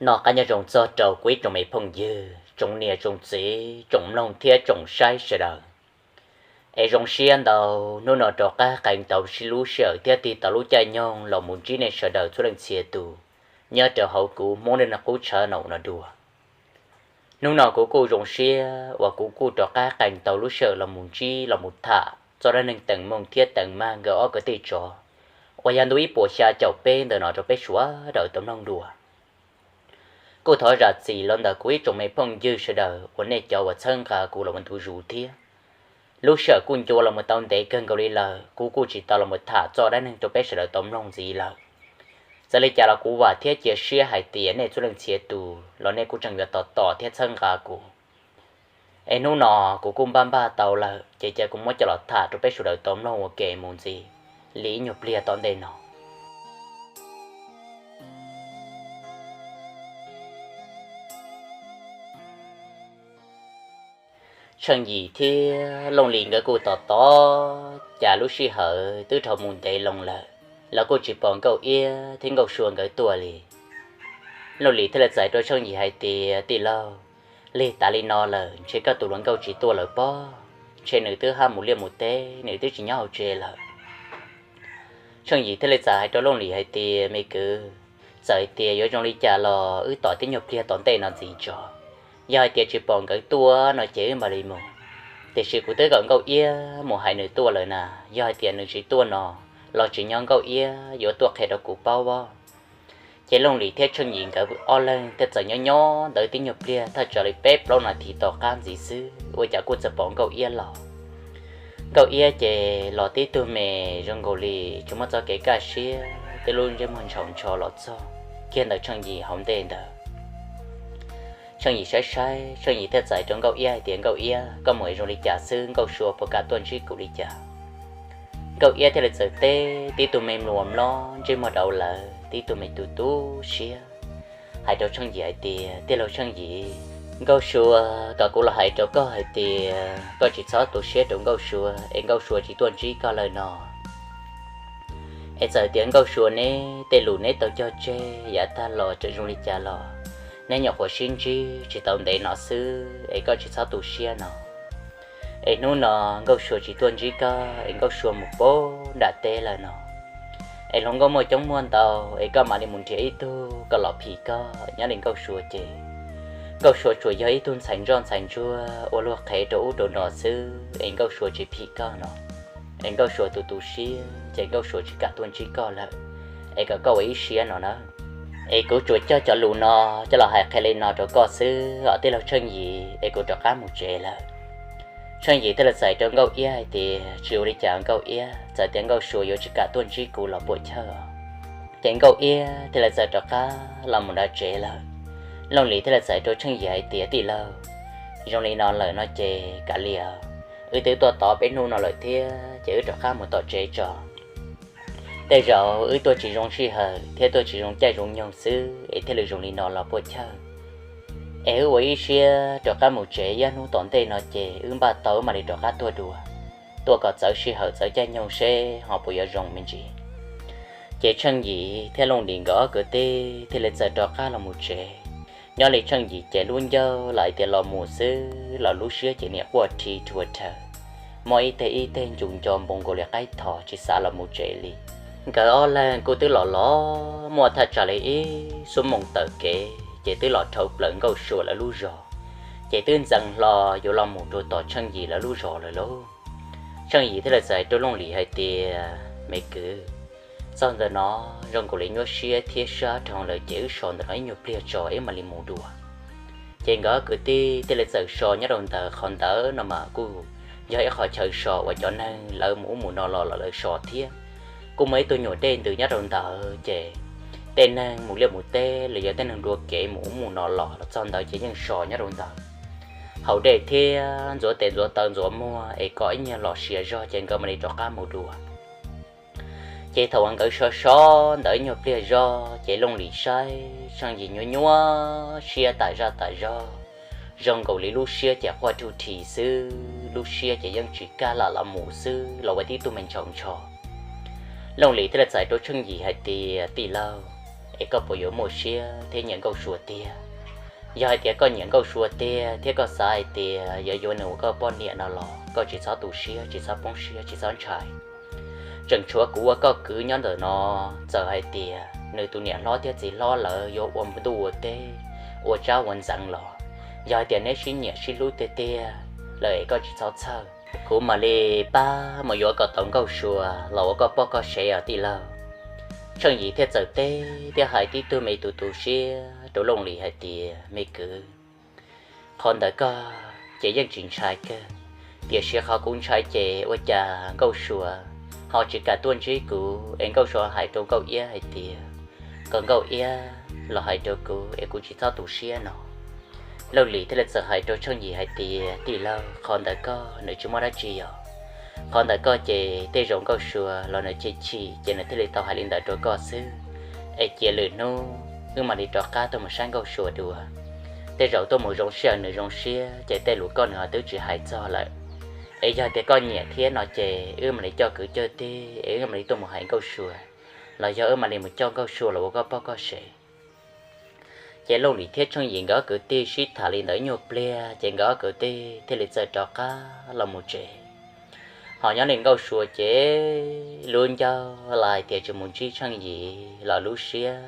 Noj qab nyob zoo txog rau kuv ib tsoom me phooj ywg, tsoom niam tsoom txiv, tsoom mloog thiab tsoom saib sawv daws. Es zoo siab ntau, hnub no rov qab qee tau lub sij hawm thiab tig tau lub caij nyoog los mus ntsib nej sawv daws txhua leej txhia tus nyob rau hauv kuv Hmoob Dej Noj Qub Tshawv no dua. Hnub no kuv kuj zoo siab uas kuv kuj rov qab qee tau lub sij hawm los mus ntsib los mus tham txog dab neeg Teem Mooj thiab Teem Mag nkawd ob kwv tij tsov uas yog ntu ib puas xya caum peb ntawm no rau peb sawv daws tau mloog dua. Kuj thov zam txim los ntawm kuv ib tsoom me phooj ywg sawv daws uas nej cov uas txhawb nqa kuv los mus ntu zus thiab. Lub sij hawm kuj ncua los mus tau ntev kawg nkaus li lawm, kuv kuj tsis tau los mus tham txog dab neeg rau peb sawv daws tau mloog ntxiv lawm. Txawm li cas los kuv vam thiab cia siab hais tias nej txhua leej txhia tus los nej kuj tseem yuav tos tos thiab txhawb nqa kuv. Es hnub no kuv kuj npaj npaj tau lawm, ces cia kuv muab coj los tham rau peb sawv daws tau mloog ua ke mus ntxiv li ib nyuag pliag tom ntej no. Tsheej Yim thiab Looj Lis nkawd kuj tos tos, cas lub sij hawm twb dhau mus ntev loo lawm los kuj tsis pom Nkauj Iab thiab Nkauj Sua nkawd tuaj li. Looj Lis thiaj li txais rau Tsheej Yim hais tias, tij laug, lig tas li no lawm ntshe koj tus hluas nkauj tsis tuaj lawm pob, ntshe nws twb hab mus liaj mus teb, nws twb tsis nyob hauv tsev lawm. Tsheej Yim thiaj li txais hais rau Looj Lis hais tias, me kwv, txawm tias yuav zoo li cas los wb tos tib nyuag pliag tom ntej no ntxiv tso. Yog hais tias tsis pom nkawd tuaj no ces wb mam li mus. Tiam sis kuv twb kom Nkauj Iab mus hais nws tuaj lawm na, yog hais tias nws tsis tuaj no los tsis nyob Nkauj Iab yuav tuaj qhia rau kuv paub os. Ces Looj Lis thiab Tsheej Yim nkawd ob leeg thiaj txawm nyob nyob ntawd tib nyuag pliag thaj tsam li peb plaub nas this tom qab ntxiv xwb ua cas kuj txawm pom Nkauj Iab los. Nkauj Iab ces los tib tug me zoo nkaus li tsis muaj txoj kev kaj siab, tib lub ntsej muag ntshaus ntsho los txog kiag ntawm Tsheej Yim hauv ntej ntawd. Tsheej Yim saib saib, Tsheej Yim thiaj txais rau Nkauj Iab hais tias, Nkauj Iab, koj mus es zoo li cas xwb, Nkauj Sua puas kam tuaj ntsib kuv li cas? Nkauj Iab thiaj li txawm teb tib tug me mluas mlob ntsej muag rau lawv tib tug me tus tu siab, hais rau Tsheej Yim hais tias, tij laug Tsheej Yim, Nkauj Sua kom kuv los hais rau koj hais tias koj tsis txhob tu siab rau Nkauj Sua es Nkauj Sua tsis tuaj ntsib koj lawm no. Es txawm tias Nkauj Sua neb tej lus neb tau cog tseg yav tag los tseem zoo li cas los, neb nyuam qhuav sib ntsib tsis tau ntev no xwb es koj tsis txhob tu siab no. Es hnub no Nkauj Sua tsis tuaj ntsib koj es Nkauj Sua mus pem nram teb lawm no. Es hluas nkauj muaj coob muaj ntau, es koj mam li mus nrhiav ib tug kom los phim koj nyob li Nkauj Sua ces, Nkauj Sua tsuas yog ib tug ntxhais ntsoj ntxhais ntsuag ua luag qhev rau ub rau no xwb es Nkauj Sua tsis phim koj no. Es Nkauj Sua tu tu siab ces Nkauj Sua tsis kam tuaj ntsib koj lawm, es kom koj ua ib siab no na. Es kuv tsuas coj cov lus no coj los hais qhia li no rau koj xwb os tij laug Tsheej Yim, es kuv rov qab mus tsev lawm. Tsheej Yim thiaj li txais rau Nkauj Iab hais tias, tsis ua li cas Nkauj Iab, txawm tias Nkauj Sua yuav tsis kam tuaj ntsib kuv los puas chawj. Ces Nkauj Iab thiaj li txawm rov qab los mus nram tsev lawm. Looj Lis thiaj li txais rau Tsheej Yim hais tias, tij laug, zoo li no lawm no ces kav liam, wb twb tuaj tod peb hnub no lawm thiab ces wb rov qab mus tom tsev tso. Tej zaum wb tuaj tsis zoo sij hawm thiab tuaj tsis zoo caij zoo nyoog xwb es thiaj li zoo li no los puas chawj. Es wb ua ib siab rov qab mus tsev, ib hnub tom ntej no ces wb npaj tau wb mam li rov qab tuaj dua, tuaj kom txawv sij hawm txawv caij nyoog seb ho puas yuav zoo me ntsis. Ces Tsheej Yim thiab Looj Lis nkawd ob kwv tij thiaj li txawm rov qab los mus tsev. Nyob li Tsheej Yim ces lub ncauj los hais tias los mus xwb los lub siab ces niam quaj rhi rhuav rhawv, muaj ib teg ib teg ncu nco npoo nkaus li qaib thos tsis xav los mus tsev li. Nkawd ob leeg kuj twb los los muaj thaj tsam li ib xuab moos taw kev ces twb los dhau plaws Nkauj Sua lawv lub zos, ces twb ntxeev hlo yuav los mus rau tom Tsheej Yim lawv lub zos lawm lauj. Tsheej Yim thiaj li txais rau Looj Lis hais tias, me kwv, txog ntawm no zoo nkaus li nyuaj siab thiab sab dhau lawm ces wb so ntawm no ib nyuag pliag tso wb mam li mus dua. Ces nkawd kwv tij thiaj li txawm so nyob rau ntawd, qhov ntawd no mas kuj yog ib qho chaw so uas cov neeg lawv mus ub mus no los los lawv so thiab. Kuj muaj ib tug nyuam dej ntws nyob rau ntawd ces tej neeg mus liaj mus teb los yog tej neeg dua kev mus ub mus no los los txog ntawd ces yeej so nyob rau ntawd, haus dej thiab ntxuav tes ntxuav taw ntxuav muag es kom ib nyuag los siav zog ces nkawd mam li rov qab mus dua. Ces thaum uas nkawd so so ntawd ib nyuag pliag zog ces Looj Lis saib Tsheej Yim nyuaj nyuaj siab tas zaj tas zog, zoo nkaus li lub siab ces quaj rhuj rhis xwb, lub siab ces yeej tsis kaj lam los mus xwb los ua tib tug me ntshaus ntsho. Looj Lis thiaj li txais rau Tsheej Yim hais tias, Tij laug, es koj puas yuav muaj siab thiab nyiam Nkauj Sua tiag? Yog hais tias koj nyiam Nkauj Sua tiag thiab koj xav hais tias yuav yuav nws ua koj poj niam no los koj tsis txhob tu siab, tsis txhob poob siab, tsis txhob ntshai. Tseem tshuav kuv ua koj kwv nyob ntawm no, txawm hais tias nws tus niam hlob thiab txiv hlob lawv yuav ua ntuj ua teb, ua tsab ua ntxeev los, yog hais tias neb sib nyiam sib hlub tiag tiag lawm es koj tsis txhob txhawj, kuv mam li pab mus yuav kom tau Nkauj Sua los ua koj poj koj sev os tij laug. Tsheej Yim thiaj txawm teb thiab hais tib tug me tu tu siab rau Looj Lis hais tias, Me kwv, qhov ntawd koj ces yeej tsis ntshai kawg, tiam sis qhov kuv ntshai ces ua cas Nkauj Sua ho tsis kam tuaj ntsib kuv es Nkauj Sua hais rau Nkauj Iab hais tias kom Nkauj Iab los hais rau kuv es kuv tsis txhob tu siab no. Looj Lis thiaj li txawm hais rau Tsheej Yim hais tias, Tij laug, qhov ntawd koj nws tsis muaj dab tsi os. Qhov ntawd koj ces tej zaum Nkauj Sua los nws chim chim ces nws thiaj li tau hais li ntawd rau koj xwb. Es cia lwm hnub wb mam li rov qab tuaj mus saib Nkauj Sua dua. Tej zaum tuaj mus zoo siab nws zoo siab ces tej lus koj nws ho twb tsis hais txog lawm. Es yog tias koj nyiam thiab no ces wb mam li coj kwv coj tij es wb mam li tuaj mus hais Nkauj Sua, los yog wb mam li mus coj Nkauj Sua los ua koj poj koj sev. Ces Looj Lis thiab Tsheej Yim nkawd kwv tij sib tham li ntawd ib nyuag pliag ces nkawd kwv tij thiaj li txawm rov qab los mus tsev. Ho nyob li Nkauj Sua ces lub ncauj los hais tias tsis mus ntsib Tsheej Yim los lub siab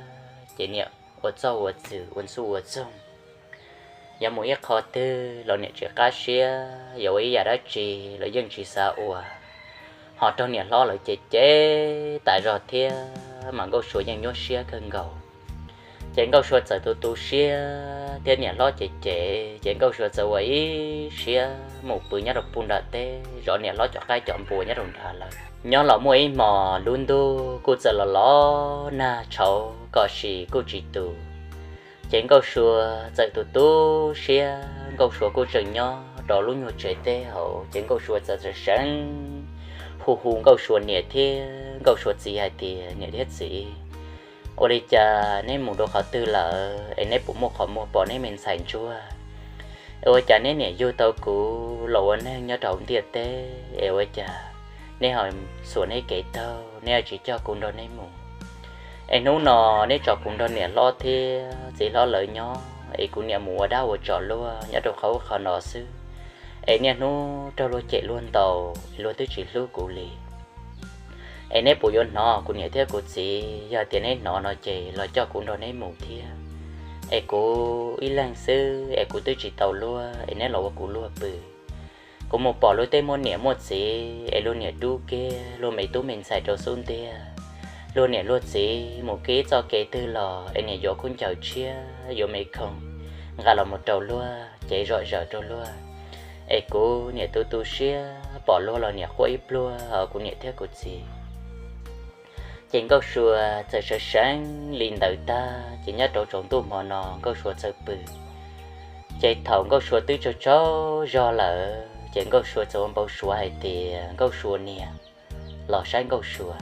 ces niam ua txoj ua txwm ua ntxuj ua txoog. Yuav mus ib qho twg los niam tsis qab siab, yuav ua ib yam dab tsi los yeej tsis xav ua. Ho raug niam hlob lawv cem cem tas zog thiab mas Nkauj Sua yeej nyuaj siab kawg nkaus. Ces Nkauj Sua txawm tu tu siab thiab niam hlob cem cem ces Nkauj Sua txawm ua ib siab mus pw nyob rau puag nram teb zov niam hlob cov qaib cov npua nyob rau nrad lawm. Nyob los muaj ib hmos lub ntuj kuj txawm los los nag tshauv kom sim kuj tsis tu. Ces Nkauj Sua txawm tu tu siab, Nkauj Sua kuj tseem nyob rau lub nyuag tsev teb hauv ces Nkauj Sua txawm seev seev hu hu Nkauj Sua niam thiab Nkauj Sua txiv hais tias, Niam thiab txiv, ua li cas neb mus rau qhov twg lawm es neb puas muaj qhov muag pom neb me ntxhais ntsuag? Es ua cas neb niam yug tau kuv los ua neeg nyob rau hauv ntiaj teb es ua cas neb ho xuas neb kev taug, neb ho tsis coj kuv nrog neb mus? Es hnub no neb tso kuv nrog niam hlob thiab txiv hlob lawv nyob es kuv niam mus ua dab ua tsov luag nyob rau qhov ub qhov no xwb. Es niaj hnub raug luag cem luag ntaus es luag twb tsis hlub kuv li. Es neb puas yuav hnov kuv niam thiab kuv txiv? Yog tias neb hnov no ces los coj kuv nrog neb mus thiab. Es kuv ib leeg xwb es kuv twb tsis tau luag es neb los ua kuv luag pw. Kuv mus pom luag tej muaj niam muaj txiv es luag niam rub kiag luag me tub me ntxhais rau xub ntiag. Luag niam luag txiv mus kev txoj kev twg los es niam yuav khaub ncaws tshiab yuav me khoom nqa los mus rau luag ces zom zaws rau luag. Es kuv niam tu tu siab pom luag los niam quaj ib pluag os kuv niam thiab kuv txiv. Ces Nkauj Sua txawm seev seev li ntawd tag ces nyob rau tsaus ntuj hmo no Nkauj Sua txawm pw. Ces thaum Nkauj Sua twb tsaug tsaug zog lawm ces Nkauj Sua txawm ua npau suav hais tias Nkauj Sua niam los saib Nkauj Sua.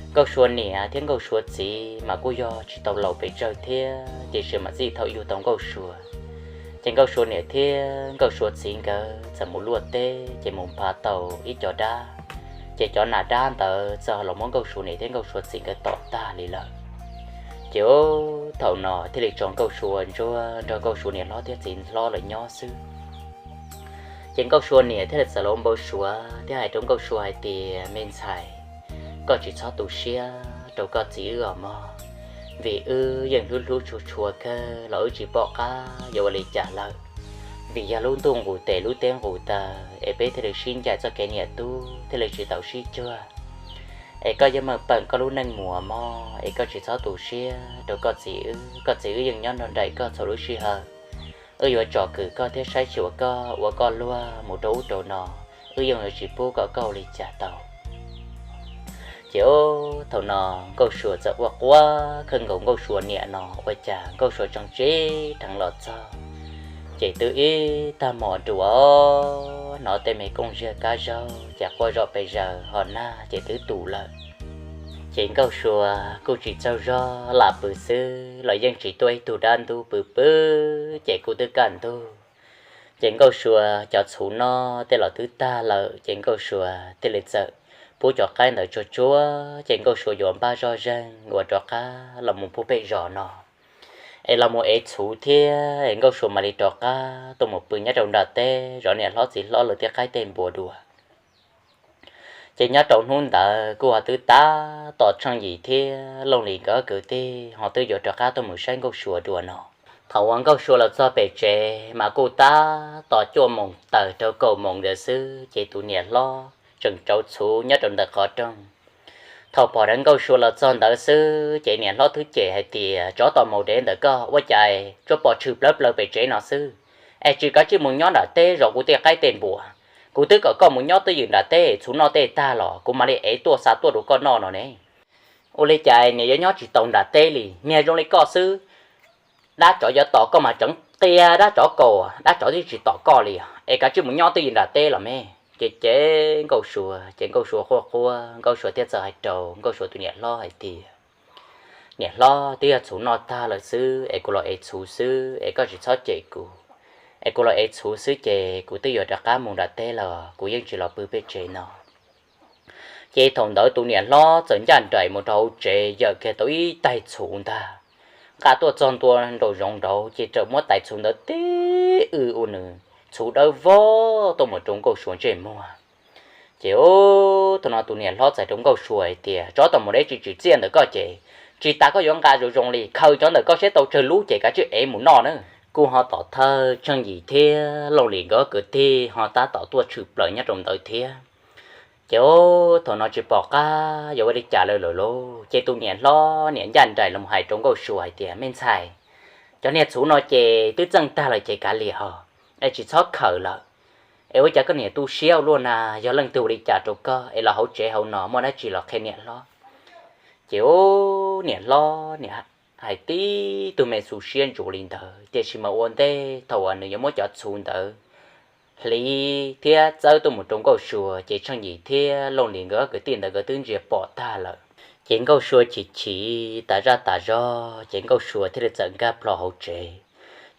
Nkauj Sua niam thiab Nkauj Sua txiv mas kuj yog tsis tau laus pes tsawg thiab tiam sis mas txij thaum yug tau Nkauj Sua ces Nkauj Sua niam thiab Nkauj Sua txiv nkawd txawm mus luaj teb ces mus npaj tau ib co dab. Ces cov nas dab ntawd txawm los muab Nkauj Sua niam thiab Nkauj Sua txiv nkawd tom tag li lawm. Ces thaum no thiaj li tso Nkauj Sua ntsuag nrog Nkauj Sua niam hlob thiab txiv hlob lawv nyob xwb. Ces Nkauj Sua niam thiaj li txawm los npau suav thiab hais rau Nkauj Sua hais tias, Me ntxhais, koj tsis txhob tu siab rau koj txiv wb os mog, vim wb yeej hlub hlub tshua tshua kawg los wb tsis pom qab yuav ua li cas lawm. Vim yog lub ntuj nqus tes lub teb nqus taw es peb thiaj li sib ncaim txoj kev niam tub thiaj li tsis tau sib cuag. Es koj yeej meem peem koj lub neej mus mog, es koj tsis txhob tu siab rau koj txiv wb, koj txiv wb yeej nyob nrog nraim koj txhua lub sij hawm. Wb yuav tsom kwm koj thiab saib xyuas koj ua koj luag mus rau ub rau no, wb yeej yuav tsis pub kom koj ua li cas tau. Ces thaum no Nkauj Sua txawm quaj quaj kawg nkaus, Nkauj Sua niam no ua cas Nkauj Sua tseem tseem dheev los txog, ces twb ib tag hmo dua, hnov tej me kooj ziag kab zaug ces quaj zom pes zaws ho nag ces twb tu lawm. Ces Nkauj Sua kuj tsis tsaug zog lam pw xwb los yeej tsis tuaj ib tug dab ntub, pw pw ces kuj twb kaj ntug. Ces Nkauj Sua cov txhuv noj tej los twb tag lawm, ces Nkauj Sua thiaj li txawm pub cov qaib ntawd tsuag tsuag, ces Nkauj Sua yuav npaj zoj zeeg uas rov qab los mus puag pem zos no es los mus ev txhuv thiab es Nkauj Sua mam li rov qab tuaj mus pw nyob rau nram teb zov niam hlob txiv hlob lawv tej qaib tej npua dua. Ces nyob rau hnub ntawd kuj ho twb tab tom Tsheej Yim thiab Looj Lis nkawd kwv tij ho twb yuav rov qab tuaj mus saib Nkauj Sua dua no. Thaum uas Nkauj Sua los txog pem tsev mas kuj tab tom cuaj moos tawm rau kaum moos ntawd xwb, ces tus niam hlob tseem rauv txhuv nyob rau ntawm qhov rooj. Thaum pom dheev Nkauj Sua los txog ntawd xwb, ces niam hlob twb cem hais tias, Tsov tom maum dev ntawm koj, ua cas tsuas pom tshwm plawv plaws pem tsev no xwb, es tsis kav tsij mus nyob nram teb zov kuv tej qaib tej npua? Kuv twb kom koj mus nyob twj ywm nram teb, txhuv noj tej tag los kuv mam li ev tuaj xa tuaj rau koj noj no ne. Ua li cas niam yuav nyob tsis tau nram teb li, niag zoo li koj xwb, dab tsov yuav tom koj mas tseev qia dab tsov kaus, dab tsov twb tsis tom koj li, es kav tsij mus nyob twj ywm nram teb los me. Ces ces Nkauj Sua, ces Nkauj Sua quaj quaj, Nkauj Sua thiaj txawm hais rau Nkauj Sua tus niam hlob hais tias, Niam hlob, twb yog txhuv noj tag lawm xwb es kuv los ev txhuv xwb, es koj tsis txhob cem kuv, es kuv los ev txhuv xwb ces kuv twb yuav rov qab mus nram teb los kuv yeej tsis los pw pem tsev no. Ces thaum ntawd tus niam hlob txawm ncaj nraim mus rau hauv tsev yawm kiag tau ib taig txhuv ntag, nqa tuaj txog ntua nraum zoov nraud ces txawm muab tais txhuv ntawd tib w ua nws txhuv dawb vog tuaj mus rau Nkauj Sua ntsej muag. Ces thaum no tus niam hlob txais rau Nkauj Sua hais tias, Tsov tom maum dev tsis tsim txiaj ntawm koj ces tsis tas koj yuav nqa zoo zoo li, khaws cov ntawm koj seb tau tsawg lub ces kav tsij ev mus noj na. Kuj ho tom thawj Tsheej Yim thiab Looj Lis nkawd kwv tij ho tab tom tuaj tshwm plaws nyob rau ntawd thiab. Ces thaum no tsis pom qab yuav ua li cas lawm lawm lauj, ces tus niam hlob niam ncaj nraim los hais rau Nkauj Sua hais tias, Me ntxhais, cov niag txhuv no ces twb txeej tag lawm ces kav liam os, es tsis txhob khaws lawm. Es ua cas koj niam tu siab ua luaj na, yog leej twg ua li cas rau koj es los hauv tsev hauv no muaj dab tsi los qhia niam hlob. Ces niam hlob niam hais tib tug me xu siab ntsuav li ntawd, tiam sis mas ua ntej thaum uas nws yuav muab cov txhuv ntawd hliv thiab txawb tuaj mus rau Nkauj Sua, ces Tsheej Yim thiab Looj Lis nkawd ob kwv tij ntawd nkawd twb ntsia pom tag lawm. Ces Nkauj Sua chim chim tas zaj tas zog, ces Nkauj Sua thiaj li txawm nkag plho hauv tsev.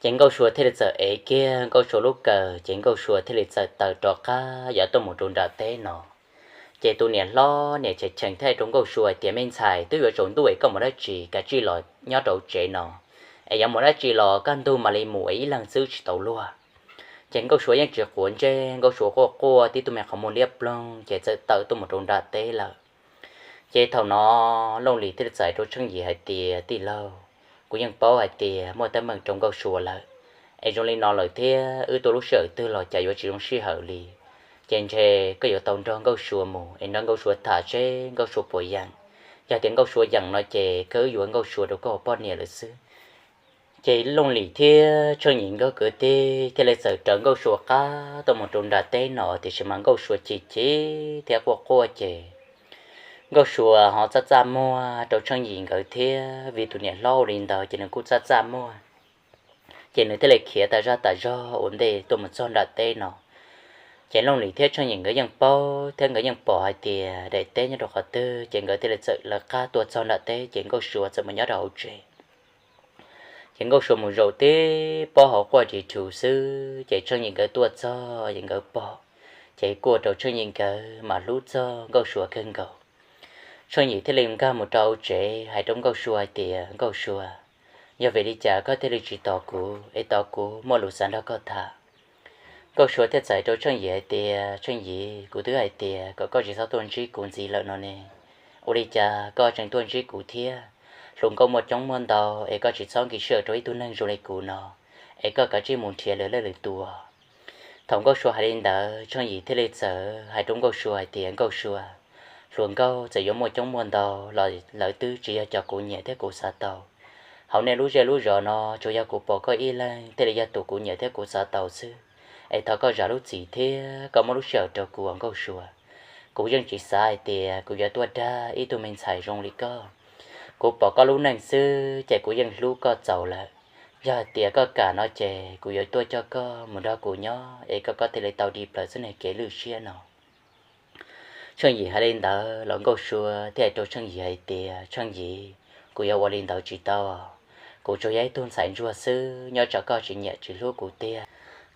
Ces Nkauj Sua thiaj li txawm ev kiag Nkauj Sua lub kawm, ces Nkauj Sua thiaj li txawm tawm rov qab yuav tuaj mus rau nram teb no. Ces tus niam hlob niam cheem cheem thiaj hais rau Nkauj Sua hais tias, Me ntxhais, twb yuav tsaus ntuj es koj mus dab tsi, kav tsij los nyob rau tsev no, es yuav mus dab tsi los kaj ntug mam li mus es ib leeg xwb tsis tau luag. Ces Nkauj Sua yeej tsis quav ntsej, Nkauj Sua quaj quaj tib tug me qhov muag liab ploog ces txawm tawm tuaj mus rau nram teb lawm. Ces thaum no Looj Lis thiaj li txais rau Tsheej Yim hais tias, Tij laug, kuv yeej paub hais tias muaj teeb meem rau Nkauj Sua lawm, es zoo li no lawm thiab wb tuaj lub sij hawm twg los cas yuav tsis zoo sij hawm li. Ces ntshe koj yuav tau nrog Nkauj Sua mus es nrog Nkauj Sua tham seb Nkauj Sua puas yeem. Yog tias Nkauj Sua yeem no ces kawg wb yuav Nkauj Sua rau koj ua poj niam lawm xwb. Ces Looj Lis thiab Tsheej Yim nkawd kwv tij thiaj li txawm raws Nkauj Sua qab tuaj mus rau nram teb no, tiam sis mas Nkauj Sua chim chim thiab quaj quaj ces Nkauj Sua ho txaj txaj muag rau Tsheej Yim nkawd thiab, vim tus niam hlob ua li ntawd ces nws kuj txaj txaj muag. Ces nws thiaj li khiav tas zaj tas zog ua ntej tuaj mus txog nram teb no. Ces Looj Lis thiab Tsheej Yim nkawd yeej paub thiab nkawd yeej pom hais tias daim teb nyob rau qhov twg, ces nkawd thiaj li txawm lawv qab tuaj txog nram teb ces Nkauj Sua txawm mus nyob rau hauv tsev. Ces Nkauj Sua mus zaum tib pob hauv quaj ris rhus xwb, ces Tsheej Yim nkawd tuaj txog ces nkawd pom, ces kuj ua rau Tsheej Yim nkawd mam hlub txog Nkauj Sua kawg nkaus. Tsheej Yim thiaj li nkag mus rau hauv tsev hais rau Nkauj Sua hais tias, Nkauj Sua, yog vim li cas koj thiaj li tsis tos kuv es tos kuv muaj lus xav nrog koj tham? Nkauj Sua thiaj txais rau Tsheej Yim hais tias, Tsheej Yim, kuv twb hais tias kom koj tsis txhob tuaj ntsib kuv ntxiv lawm no ne. Ua li cas koj tseem tuaj ntsib kuv thiab? Hluas nkauj muaj coob muaj ntau es koj tsis txhob nkim sij hawm rau ib tug neeg zoo li kuv no, es koj kav tsij mus nrhiav lwm leej lwm tus. Thaum Nkauj Sua hais li ntawd, Tsheej Yim thiaj li txawm hais rau Nkauj Sua hais tias, Nkauj Sua, hluas nkauj txawm yuav muaj coob muaj ntau los lawv twb tsis yog cov kuv nyiam thiab kuv xav tau. Hauv nej lub zej lub zos no tsuas yog kuv pom koj ib leeg thiaj li yog tus kuv nyiam thiab kuv xav tau xwb. Es thov koj zam lub txim thiab koj muab lub sij hawm rau kuv os Nkauj Sua. Kuv yeej tsis xav hais tias kuv yuav tuaj dag ib tug me ntxhais zoo li koj. Kuv pom koj lub neej xwb ces kuv yeej hlub koj txaus lawm. Yog hais tias koj kam no ces kuv yuav tuaj coj koj mus nrog kuv nyob es koj koj thiaj li tau di plaws xwb ne kev lwj siab no. Tsheej Yim hais li ntawd los Nkauj Sua thiaj hais rau Tsheej Yim hais tias, Tsheej Yim, kuv yuav ua li ntawd tsis tau. Kuv tsuas yog ib tug ntxhais ntsuag xwb, nyob tsam koj tsis nyiam tsis hlub kuv tiag,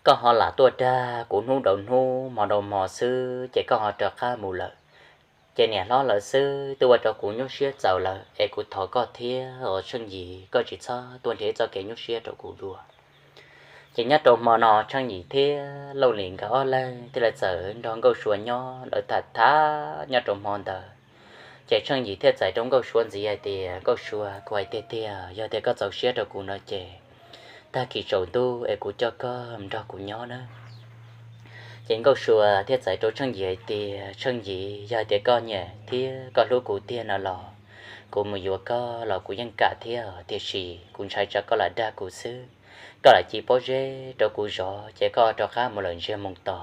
koj ho lam tuaj dag kuv hnub dhau hnub hmo dhau hmo xwb ces koj ho rov qab mus lawm. Ces niam hlob lawv xwb twb ua rau kuv nyuaj siab txaus lawm es kuv thov koj thiab os Tsheej Yim, koj tsis txhob tuaj nrhiav txoj kev nyuaj siab rau kuv dua. Ces nyob rau hmo no Tsheej Yim thiab Looj Lis nkawd ob leeg thiaj li txawm nrog Nkauj Sua nyob lawv tham tham nyob rau hmo ntawd. Ces Tsheej Yim thiaj txais rau Nkauj Sua ntxiv hais tias, Nkauj Sua, kuv hais tiag tiag, yog tias koj txaus siab rau kuv no ces tag kis tsaus ntuj es kuv coj koj nrog kuv nyob na. Ces Nkauj Sua thiaj txais rau Tsheej Yim hais tias, Tsheej Yim, yog hais tias koj nyiam thiab koj hlub kuv tiag no los kuv mus yuav koj los kuv yeej kam thiab, tiam sis kuv ntshai tsam koj lam dag kuv xwb, koj lam ci pob zeb rau kuv zov ces koj rov qab mus lawm ntsiag mus to.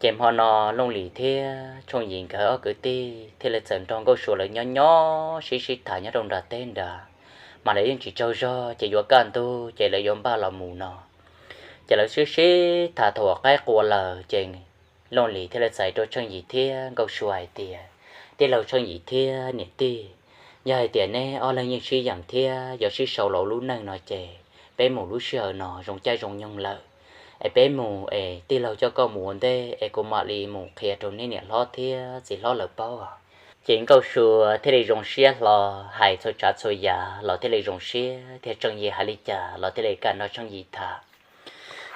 Ces hmo no Looj Lis thiab Tsheej Yim nkawd ob kwv tij thiaj li txawm nrog Nkauj Sua lawv nyob nyob sib sib tham nyob rau nram teb nrad, mas lawv yeej tsis tsaug zog ces yuav kaj ntug ces lawv yuav npaj los mus no. Ces lawv sib sib tham thaum qaib qua lawm ces Looj Lis thiaj li txais rau Tsheej Yim thiab Nkauj Sua hais tias, Tij laug Tsheej Yim thiab niam tij, yog hais tias neb ob leeg yeej sib yeem thiab yuav sib sau los lub neej no ces peb mus lub sij hawm no zoo caij zoo nyoog lawm. Es peb mus es tij laug coj koj mus ua ntej es kuv mam li mus qhia rau neb niam hlob thiab txiv hlob lawv paub. Ces Nkauj Sua thiaj li zoo siab hlo hais txhua tsav txhua yam los thiaj li zoo siab thiab Tsheej Yim hais li cas los thiaj li kam nrog Tsheej Yim tham.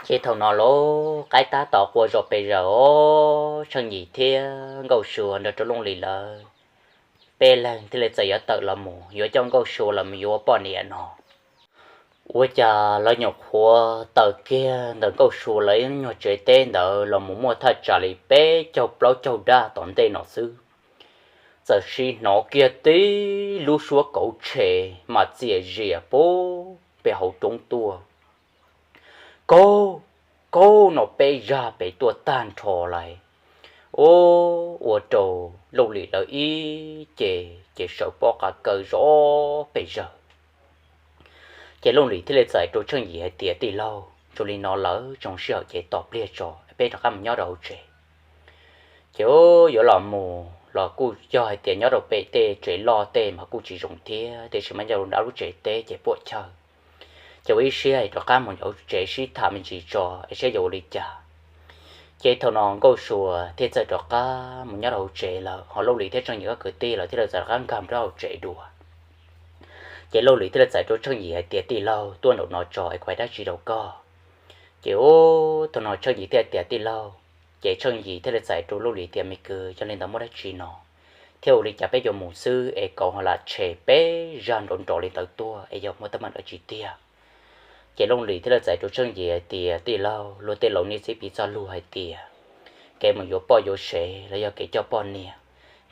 Ces thaum no lub qaib tab tom qua zom pes zaws os, Tsheej Yim thiab Nkauj Sua nrog rau Looj Lis lawv peb leeg thiaj li txawm yuav tawm los mus yuav coj Nkauj Sua los mus yuav poj niam no. Ua cas lawv nyuam qhuav tawm kiag ntawm Nkauj Sua lawv nyuag tsev teb ntawd los mus muaj thaj tsam li peb caug plaub caug daj tom ntej no xwb, txawm sim hnov kiag tib lub suab kauv tshe mas txias zias puag pem hauv roob tuaj. Kauv, kauv no peb zaj pem tuaj tag nrho lawm. Ua rau Looj Lis lawv ib ce ces sawv pob qa kaw zom pes zaws. Ces Looj Lis thiaj li txais rau Tsheej Yim hais tias, Tij laug, zoo li no lawm, zoo sij hawm ces tos pliag tso peb rov qab mus nyob rau hauv tsev. Ces yuav los mus los kuj yog hais tias nyob rau pem tej tsev loj tej mas kuj tsis zoo thiab, tiam sis mas nyob rau nram lub tsev teb ces puam chawj. Ces ua ib siab es rov qab mus hauv tsev sib tham me ntsis tso es saib yuav ua li cas. Ces thaum no Nkauj Sua thiaj txawm rov qab mus nyob rau hauv tsev lawm, ho Looj Lis thiab Tsheej Yim ob kwv tij lawv thiaj li txawm rov qab nkag rau hauv tsev dua. Ces Looj Lis thiaj li txais rau Tsheej Yim hais tias, Tij laug, tuaj nraum no tso es kuv hais dab tsi rau koj. Ces ub, thaum no Tsheej Yim thiaj tias, Tij laug. Ces Tsheej Yim thiaj li txais rau Looj Lis tias, Me kwv, yog li ntawd muaj dab tsi no thiab ua li cas peb yuav mus xwb es kauv ho lam tshe peb zaj nrov nrov li ntawd tuaj es yog muaj teeb meem dab tsi tiag? Ces Looj Lis thiaj li txais rau Tsheej Yim hais tias, Tij laug, luag tej laus niaj txib piv txoj lus hais tias kev mus yuav poj yuav sev los yog kev coj poj niam,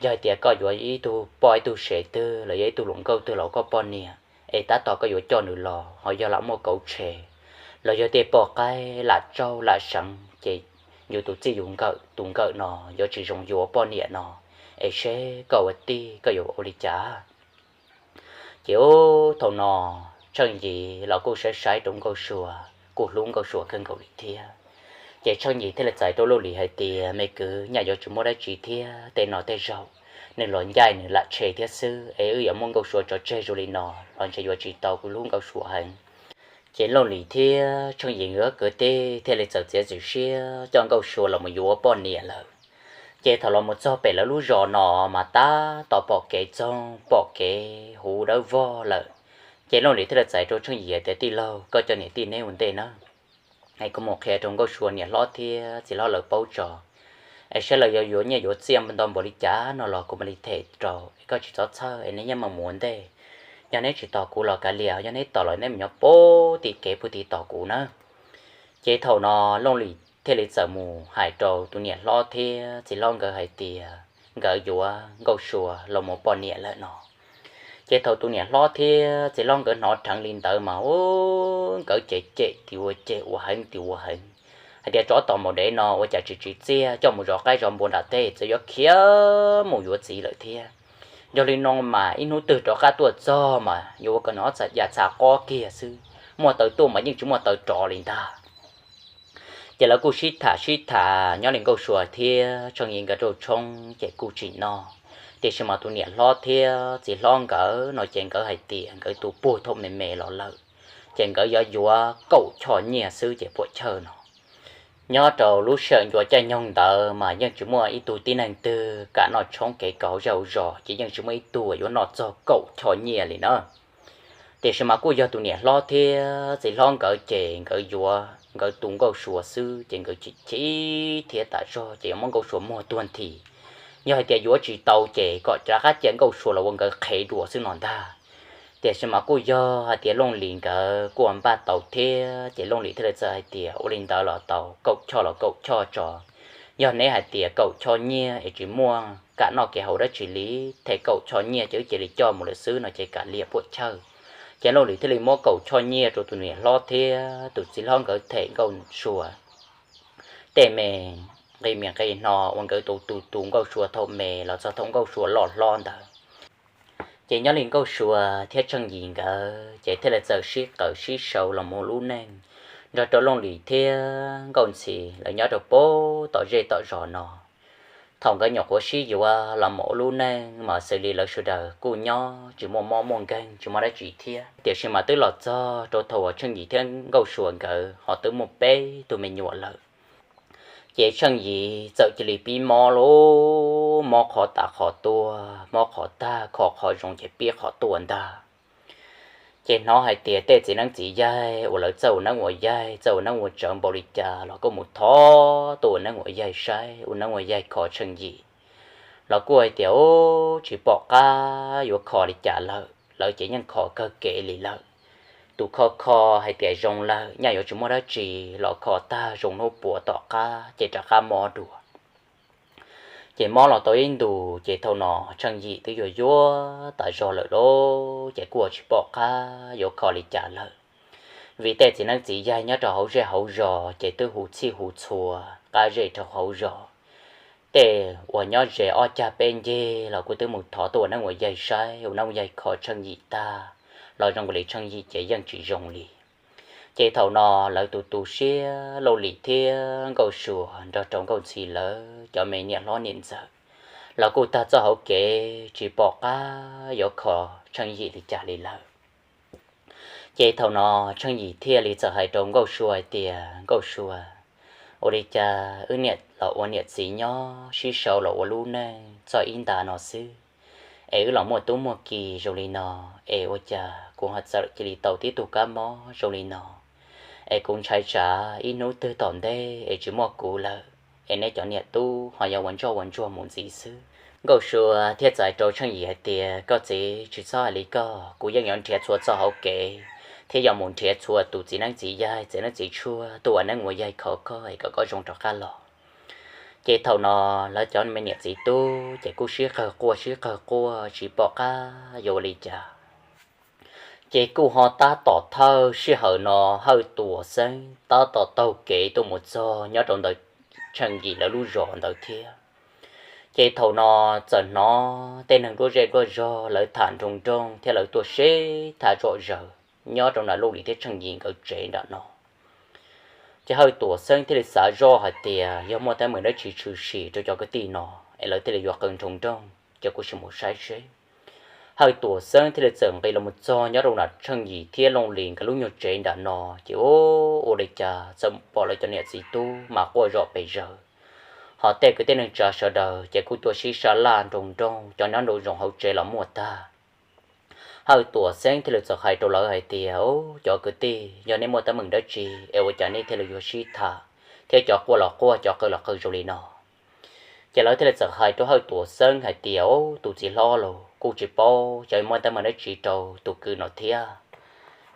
yog hais tias koj yuav ib tug poj ib tug sev twg los yog ib tug hluas nkauj twg los koj poj niam, es tab tom koj yuav coj nws los ho yog lam muaj kauv tshe los yog tej poj qaib lam tsauj lam seev ces yus tus txij yus nkawm tus nkawm no yuav tsis zoo yuav poj niam no, es seb koj ua tij koj yuav ua li cas? Ces ub, thaum no Tsheej Yim los kuj saib saib rau Nkauj Sua, kuj hlub Nkauj Sua kawg nkaus li thiab. Ces Tsheej Yim thiaj li txais rau Looj Lis hais tias, Me kwv, nyaj yuav tsis muaj dab tsi thiab, tej no tej zaum nws los ncaij nws lam tshe thiab xwb, es wb yuav muab Nkauj Sua tso tseg zoo li no los ntshe yuav tsis tau, kuv hlub Nkauj Sua heev. Ces Looj Lis thiab Tsheej Yim nkawd kwv tij thiaj li txawm txiav txim siab coj Nkauj Sua los mus yuav poj niam lawm. Ces thaum los mus txog pem lawv lub zos no mas tab tom pom kev txoog pom kev huv dawb vog lawm. Ces Looj Lis thiaj li txais rau Tsheej Yim tias, Tij laug, koj coj niam tij neb ua ntej nawb, es kuv mus qhia rau Nkauj Sua niam hlob thiab txiv hlob lawv paub tso, es saib lawv yuav yuav nyiaj yuav txiaj nto npaum li cas no los kuv mam li them rau, es koj tsis txhob txhawj es neb nyob mus ua ntej. Yog neb tsis tos kuv los kav liam, yog neb tos los neb mus nyob puag tim kev puag tim tos kuv nawb. Ces thaum no Looj Lis thiaj li txawm mus hais rau tus niam hlob thiab txiv hlob nkawd hais tias nkawd yuav Nkauj Sua los mus poj niam lawm no. Ces thaum tus niam hlob thiab txiv hlob nkawd hnov dheev li ntawd mas ub, nkawd ces cem tim ua cem, ua heev tim ua heev. hais tias tsov tom maum dev no ua cas tsis tsim txiaj coj mus zov qaib zov npua nram teb, txawm yuav khiav mus yuav txiv lawm thiab. Yog li no mas ib hnub twg rov qab tuaj txog mas yuav ua kom nws ob txhais ya txha qob kiag xwb, muaj taws tuaj mas yeej tsis muaj taws rov li ntag. Ces lawv kuj sib tham sib tham nyob li Nkauj Sua thiab Tsheej Yim nkawd rau tshoob ces kuj tsis noj. Tiam sis mas tus niam hlob thiab txiv hlob nkawd no ces nkawd hais tias nkawd tus puag thaum me me los lawm, ces nkawd yuav yuav kaum choj nyiaj xwb ces puam chawj no. Nyob rau lub sij hawm ncua caij nyoog ntawd mas yeej tsis muaj ib tug tib neeg twg kam noj tshoob kev kawm hauv zej hauv zos, ces yeej tsis muaj ib tug yuav noj txog kaum choj nyiaj li na. Tiam sis mas kuj yog tus niam hlob thiab txiv hlob nkawd ces nkawd yuav nkawd tus Nkauj Sua xwb ces nkawd chim chim thiab tas zog ces yuav muab Nkauj Sua muag tuag nthi. Yog hais tias yuav tsis tau ces kom rov qab cia Nkauj Sua los ua nkawd qhev dua xwb no ntag. Tiam sis mas kuj yog hais tias Looj Lis nkawd kuj npaj tau thiab ces Looj Lis thiaj li txawm hais tias ua li ntawd los tau, kaum choj los kaum choj tso. Yog neb hais tias kaum choj nyiaj es tsis muaj kam noj kev haus dab tsi li, them kaum choj nyiaj ces wb cia li coj mus lawm xwb no ces kam liam puam chawj. Ces Looj Lis thiaj li muab kaum choj nyiaj rau tus niam hlob thiab tus txiv hlob nkawd them Nkauj Sua tej me nqi me nqi no uas nkawd tus tus tus Nkauj Sua thaum me los txog thaum Nkauj Sua loj hlob ntawd. Ces nyob li Nkauj Sua thiab Tsheej Yim nkawd ces thiaj li txawm sib qawm sib sau los mus lub neej nrog rau Looj Lis thiab Nkauj Ntxhi lawv nyob rau pem tom zej tom zos no. Thaum nkawd nyuam qhuav sib yuav los mus ua lub neej mas xws li lawv sawv daws kuj nyob tsis muaj mob muaj nkeeg tsis muaj dab tsi thiab, tiam sis mas twb los txog rau thaum uas Tsheej Yim thiab Nkauj Sua nkawd ho twb muaj peb tug me nyuam lawm. Ces Tsheej Yim txawm cia li pib mob lauj, mob qhov tas qhov tuaj, mob qhov tag kho qhov zoo ces pib qhov tuaj ntag. Ces hnov hais tias tej txiv neeb txiv yaig uas lawv txawj ua neeb ua yaig txawj ua neeb ua tsawv npaum li cas los kuj mus thov tuaj ua neeb ua yaig saib, ua neeb ua yaig kho Tsheej Yim los kuj hais tias, Ub, tsis pom qab yuav kho li cas lawm, lawv ces yeej kho kawg kev li lawm. Tus kho kho hais tias zoo lawm nyaj yuav tsis muaj dab tsi los kho tag zoo hnub puav tom qab ces rov qab mob dua. Ces mob los tau ib ntus ces thaum no Tsheej Yim twb yuag yuag tas zog lawm lauj, ces kuj tsis pom qab yuav kho li cas lawm. Vim tej txiv neeb txiv yaig nyob rau hauv zej hauv zos ces twb hu txhij hu txhua qab zej rau hauv zos. Tej uas nyob ze ob cag peb ncig los kuj twb mus thov tuaj ua neeb ua yaig saib, ua neeb ua yaig kho Tsheej Yim tag los zoo li Tsheej Yim ces yeej tsis zoo li. Ces thaum no lawv tus tu siab Looj Lis thiab Nkauj Sua nrog rau Nkauj Ntxhi lawv cov me niam hlob niam ntxawm los kuj tag txoj hauv kev tsis pom qab yuav kho Tsheej Yim li cas li lawm. Ces thaum no Tsheej Yim thiaj li txawm hais rau Nkauj Sua hais tias, Nkauj Sua, ua li cas wb niam los ua niam txiv nyob sib sau los ua lub neej txog ib nta no xwb, es wb los muaj tub muaj ki zoo li no, es ua cas kuv ho txawm cia li tau tib tug kab mob zoo li no? Es kuv ntshai tsam ib hnub twg tom ntej es tsis muaj kuv lawm, es neb cov niam tub ho yuav ua ntsoj ua ntsuag mus ntxiv xwb. Nkauj Sua thiaj txais rau Tsheej Yim hais tias, Koj txiv, tsis txhob hais li koj, kuv yeej yuav nrhiav txhua txoj hauv kev thiab yuav mus nrhiav txhua tus txiv neeb txiv yaig txiv neeb txiv tshuaj tuaj ua neeb ua yaig kho koj es kom koj zoo rov qab los. Ces thaum no lawv cov me niam txiv tub ces kuj sib qawg quaj sib qawg quaj tsis pom qab yuav ua li cas. Ces kuj ho tab tom thawj sij hawm no Hawj Tuam Xeeb tab tom taug kev tuaj mus txog nyob rau ntawm Tsheej Yim lawv lub zos ntawd thiab. Ces thaum no txawm hnov tej neeg duab zej duab zog lawv tham nroo nroog thiab lawv tuaj sib tham zom zaws nyob rau nram Looj Lis thiab Tsheej Yim nkawd tsev nram no. Ces Hawj Tuam Xeeb thiaj li xav zoj hais tias yog muaj teeb meem dab tsi tshwm sim rau cov kwv tij no es lawv thiaj li yuav qw nroo nroog, ces kuv sim mus saib seb. Hawj Tuam Xeeb thiaj li txawm nqis los mus txog nyob rau nram Tsheej Yim thiab Looj Lis nkawd lub nyuag tsev nram no, ces ua li cas txawm pom lawv cov niam txiv tub mas quaj zom pes zaws, ho tej kwv tij neej tsa sawv daws ces kuj tuaj sib sab laj nroo nroog, cov nyob nraum zoov hauv tsev los muaj tag. Hawj Tuam Xeeb thiaj li txawm hais rau lawv hais tias, Ub, cov kwv tij, yog nej muaj teeb meem dab tsi es ua cas nej thiaj li yuav sib tham thiab cov quaj los quaj cov qw los qw zoo li no? Ces lawv thiaj li txawm hais rau Hawj Tuam Xeeb hais tias, Ub, tus txiv hlob, los kuj tsis paub xyov muaj teeb meem dab tsi rau tus kwv no thiab.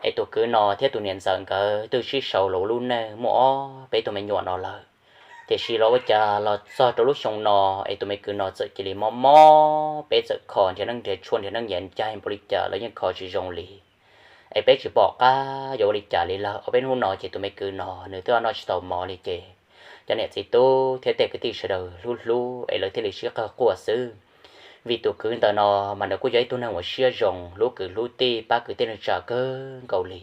Es tus kwv no thiab tus niam ntxawm nkawd twb sib sau los ua lub neej muaj ob peb tug me nyuam no lawm, tiam sis los ua cas los txog rau lub xyoo no es tus me kwv no txawm cia li mob mob, peb txawm kho nrhiav neeb nrhiav tshuaj nrhiav neeb nyiaj ncaig npaum li cas los yeej kho tsis zoo li. Es peb tsis pom qab yuav ua li cas li lawm, ob peb hnub no ces tus me kwv no nws twb noj tsis tau mov li ces cov niam txiv tub thiab tej kwv tij sawv daws hlub hlub es lawv thiaj li sib qawg quaj xwb. Vim tus kwv ntawm no mas nws kuj yog ib tug neeg uas siab zoo, hlub kwv hlub tij, pab kwv tij neej tsa kawg nkaus li,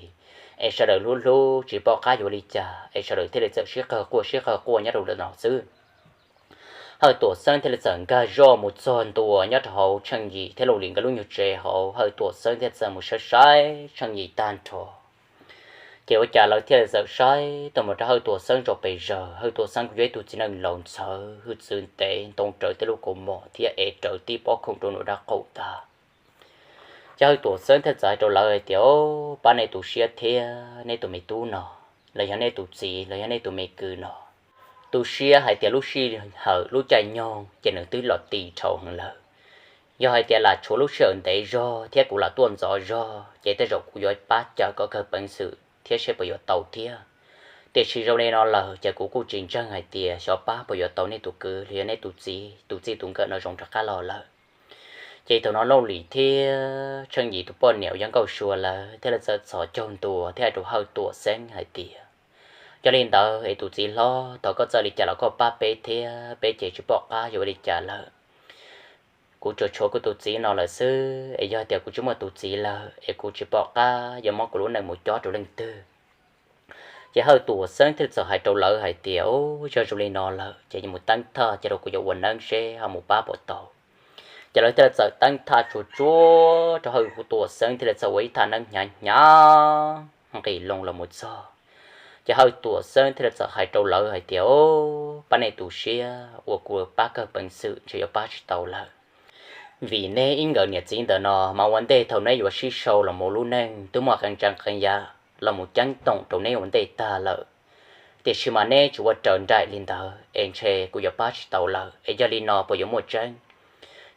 es sawv daws hlub hlub tsis pom qab yuav li cas es sawv daws thiaj li txawm sib qawg quaj sib qawg quaj nyob rau ntawm no xwb. Hawj Tuam Xeeb thiaj li txawm nkag zog mus txog ntua nyob rau hauv Tsheej Yim thiab Looj Lis nkawd lub nyuag tsev hauv, Hawj Tuam Xeeb thiaj txawm mus saib saib Tsheej Yim tag nrho. Ces ua cas lawv thiaj li txawm saib tuaj mus rau Hawj Tuam Xeeb zov pes zawg. Hawj Tuam Xeeb kuj yog ib tug txiv neej laus ntxhawv, hwj txwv ntev, ntoo rawv tej lub kaus mom thiab ev rawv tib pob khoom rau nram dab qaum tag. Ces Hawj Tuam Xeeb thiaj txawm hais rau lawv hais tias, Pab nej tu siab thiab, nej tus me tub no, los yog nej tus txiv los yog nej tus me kwv no, tu siab hais tias lub sij hawm lub caij nyoog ces nws twb los ti dhau heev lawm. Yog hais tias lam tshuav lub sij hawm ntev zog thiab kuv lam tuaj ntxov zog ces tej zaum kuv yuav pab cawm kom kawg peev xwm thiab seb puas yuav tau thiab. Tiam sis zoo li no lawm ces kuv kuj tsis ntseeg hais tias xyov pab puas yuav tau nej tus kwv los yog nej tus txiv tus txij tus nkawm no zoo rov qab los lawm. Ces thaum no Looj Lis thiab Tsheej Yim tus poj niam uas yog Nkauj Sua lawv thiaj li txawm txhos caug ntua thiab hais rau Hawj Tuam Xeeb hais tias, Yog li ntawd es tus txiv hlob, thov koj txawj li cas los koj pab peb thiab, peb ces tsis pom qab yuav ua li cas lawm. Kuv tsuas tshuav kuv tus txiv no lawm xwb, es yog tias kuv tsis muaj tus txiv lawm es kuv tsis pom qab yuav muab kuv lub neej mus cob rau leej twg. Ces Hawj Tuam Xeeb thiaj txawm hais rau lawv hais tias, Yog zoo li no lawm ces mus teeb thaj cia rau kuv yuav ua neeb seb ho mus pab puas tau. Ces lawv thiaj li txawm teeb thaj tsuag tsuag rau Hawj Tuam Xeeb thiaj li txawm ua ib thaj neeb hnyav hnyav nqis loo los mus txog. Ces Hawj Tuam Xeeb thiaj li txawm hais rau lawv hais tias, Pab nej tu siab, uas kuv pab kawg peev xwm ntshe yuav pab tsis tau lawm. Vim neb ib nkawd niam txiv ntawm no mas ua ntej thaum neb yuav sib sau los mus lub neej twb muaj qee tsaa qee yam los mus ceeb toom rau neb ua ntej tag lawm. Tiam sis mas neb tsis ua raws nraim li ntawd es ntshe kuv yuav pab tsis tau lawm, es yog li no puas yuav muaj tseeb?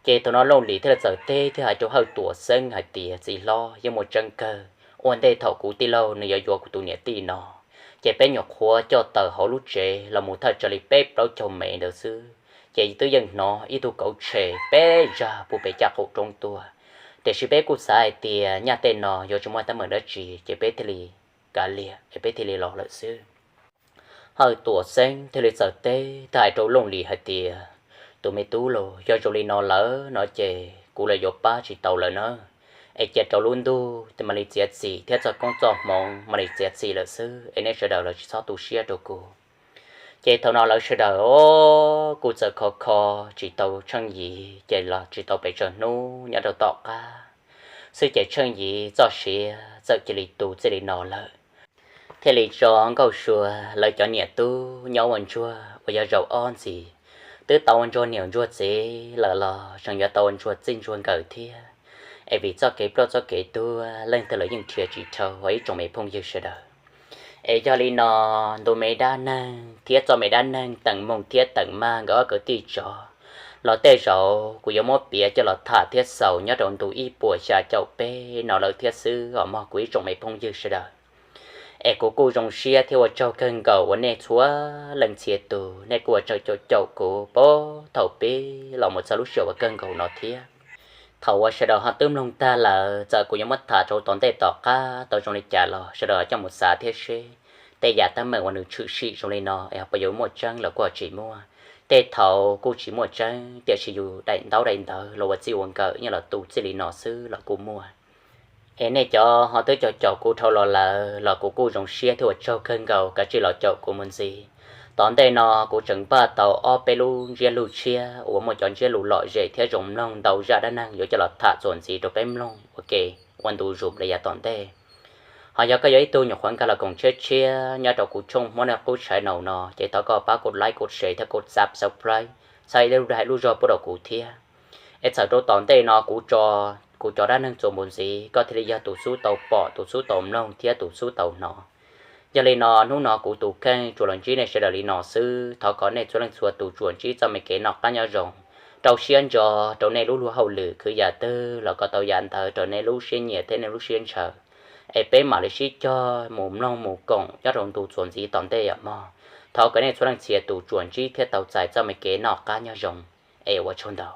Ces thaum no Looj Lis thiaj li txawm teb thiab hais rau Hawj Tuam Xeeb hais tias, Txiv hlob, yeej muaj tseeb kawg. Ua ntej thaum kuv tij laug nws yuav yuav kuv tus niam tij no, ces peb nyuam qhuav coj tawm hauv lub tsev los mus thawj tsawg li peb plaub caug mev ntawd xwb, ces twb yeej hnov ib tug kauv tshem peb zag puag pem caj qaum roob tuaj. Tiam sis peb kuj xav hais tias nyaj tej no yuav tsis muaj teeb meem dab tsi ces peb thiaj li kav liam es peb thiaj li los lawm xwb. Hawj Tuam Xeeb thiaj li txawm teb thiab hais rau Looj Lis hais tias, Tus me tub los, yog zoo li no lawm no ces kuv los yuav pab tsis tau lawm na. Es cia rau lub ntuj mam li txiav txim thiab txoj koob txoj hmoov mam li txiav txim lawm xwb, es nej sawv daws los tsis txhob tu siab rau kuv. Ces thaum no lawv sawv daws kuj txawm kho kho tsis tau Tsheej Yim ces los tsis tau pes tsawg hnub nyob rau tom qab xwb ces Tsheej Yim txoj sia txawm cia li tu txij li no lawm. Thiaj li tso Nkauj Sua lawv cov niam tub nyob ua ntsuag uas yog zaum ob ntxiv, twb tau ua ntsuag niam ntsuag txiv lawm los tseem yuav tau ua ntsuag txij ntsuag nkawm thiab. Es vim txoj kev ploj txoj kev tuag leej twg los yeej nrhiav tsis dhau ib tsoom me phooj ywg sawv daws. Es yog li no, ntu me dab neeg thiab txoj me dab neeg Teem Moog thiab Teem Maj nkawd ob kwv tij tsov los tej zaum kuv yuav muab piav coj los tham thiab xaus nyob rau ntu ib puas xya caum peb no lawm thiab xwb os mog kuv ib tsoom me phooj ywg sawv daws. Es kuv kuj zoo siab thiab ua tsaug kawg nkaus uas nej txhua leej txhia tus nej kuj ua tsaug caum caum kuv puag thaum pib los mus txog lub sij hawm uas kawg nkaus no thiab. Thaum uas sawv daws ho twb mloog tag lawm, txawm kuv yuav muab tham rau tom ntej tom qab tau zoo li cas los sawv daws coj mus xav thiab seb tej yam teeb meem uas nws tshwm sim zoo li no es puas yuav muaj tseeb los kuj tsis muaj. Tej thaum kuj tsis muaj tseeb, tiam sis yus daim ntaub daim ntawv los ua txij ua nkawm nyob los tu txij li no xwb los kuj muaj. Es nej cov ho twb caum caum kuv dhau los lawm los kuv kuj zoo siab thiab ua tsaug kawg nkaus, kav tsij los caum kuv mus ntxiv. Tom ntej no kuv tseem npaj tau ob peb lub ntsiab lus tshiab uas muaj cov ntsiab lus lom zem thiab zoo mloog ntau zaj dab neeg yuav coj los tham txuas ntxiv rau peb mloog ua ke ua ntu zus li yav tom ntej. Ho yog koj yog ib tug nyuam qhuav nkag los koom tshiab tshiab nyob rau kuv channel Hmoob Neej Qub Channel no ces thov koj pab kuv like, kuv share thiab kuv subscribe, txhawb ib lub like lub zog pub rau kuv thiab. Es txawm rau tom ntej no kuv tso kuv cov dab neeg txuas mus ntxiv koj thiaj li yog tus xub tau pom, tus xub tau mloog thiab tus xub tau hnov. Yog li no hnub no kuv tus kheej tsuas los ntsib nej sawv daws li no xwb, thov kom nej txhua leej txhua tus tsuas ntsib txoj me kev noj qab nyob zoo, rau siab ntso rau nej lub luag hauj lwm khwv yam twg los kom tau yam ntawd raws nej lub siab nyiam thiab nej lub siab ntshaw. Es peb mam li sib cog mus mloog mus koom nyob rau ntu txuas ntxiv tom ntej os mog. Thov kom nej txhua leej txhia tus tsuas ntsib thiab tau txais txoj me kev noj qab nyob zoo. Es ua tsaug ntau.